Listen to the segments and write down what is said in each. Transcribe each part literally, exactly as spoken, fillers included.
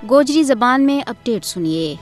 گوجری زبان میں اپڈیٹ سنیے۔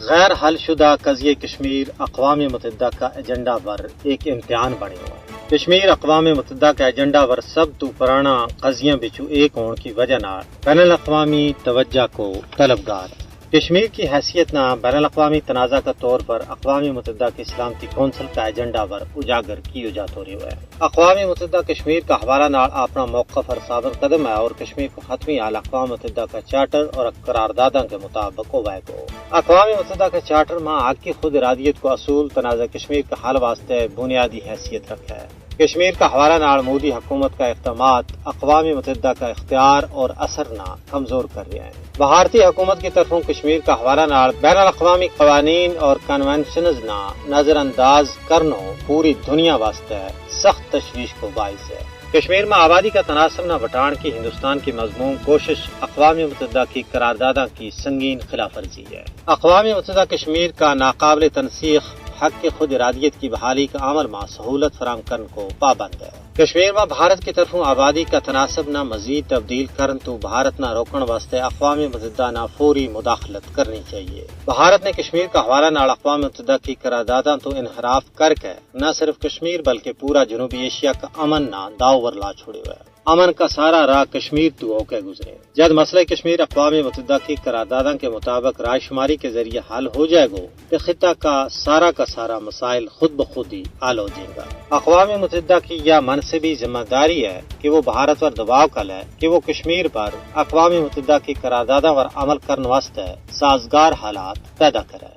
غیر حل شدہ قضیہ کشمیر اقوام متحدہ کا ایجنڈا پر ایک امتحان بنے ہوئے ہیں۔ کشمیر اقوام متحدہ کا ایجنڈا پر سب تو پرانا قضیاں بچو ایک ہون کی وجہ نال بین الاقوامی توجہ کو طلبگار ہے۔ کشمیر کی حیثیت نا بین الاقوامی تنازعہ کا طور پر اقوام متحدہ کی سلامتی کونسل کا ایجنڈا پر اجاگر کیو جاتو رہیو ہے۔ اقوام متحدہ کشمیر کا حوالہ نال اپنا موقف پر ثابت قدم ہے اور کشمیر کو حتمی حل اقوام متحدہ کا چارٹر اور قرارداداں کے مطابق ہووائے گو۔ اقوام متحدہ کا چارٹر ما حق کی خود ارادیت کو اصول تنازعہ کشمیر کا حل واسطے بنیادی حیثیت رکھے ہے۔ کشمیر کا حوالہ نال مودی حکومت کا اقدامات اقوام متحدہ کا اختیار اور اثر نا کمزور کر رہیا ہے۔ بھارتی حکومت کی طرفوں کشمیر کا حوالہ نال بین الاقوامی قوانین اور کنونشنز نا نظرانداز کرنو پوری دنیا واسطے سخت تشویش کو باعث ہے۔ کشمیر ما آبادی کا تناسب نا بٹان کی ہندوستان کی مضمون کوشش اقوام متحدہ کی قرارداداں کی سنگین خلاف ورزی ہے۔ اقوام متحدہ کشمیر کا ناقابل تنسیخ حق خود ارادیت کی بحالی کا عمل ما سہولت فراہم کرن کو پابند ہے۔ کشمیر ما بھارت کی طرفوں آبادی کا تناسب نا مزید تبدیل کرن تو بھارت نا روکن واسطے اقوام متحدہ نا فوری مداخلت کرنی چاہیے۔ بھارت نے کشمیر کا حوالہ نال اقوام متحدہ کی قرارداداں تو انحراف کر کے نہ صرف کشمیر بلکہ پورا جنوبی ایشیا کا امن نا داؤ ور لا چھوڑیو ہے۔ امن کا سارا راہ کشمیر تو ہو کے گزرے۔ جد مسئلہ کشمیر اقوام متحدہ کی قرارداداں کے مطابق رائے شماری کے ذریعے حل ہو جائے گو، تے خطہ کا سارا کا سارا مسائل خود بخود ہی حل ہو جائیں گا۔ اقوام متحدہ کی یا منصبی ذمہ داری ہے کہ وہ بھارت پر دباؤ کر لے کہ وہ کشمیر پر اقوام متحدہ کی قرارداداں پر عمل کرن واسطے سازگار حالات پیدا کرے۔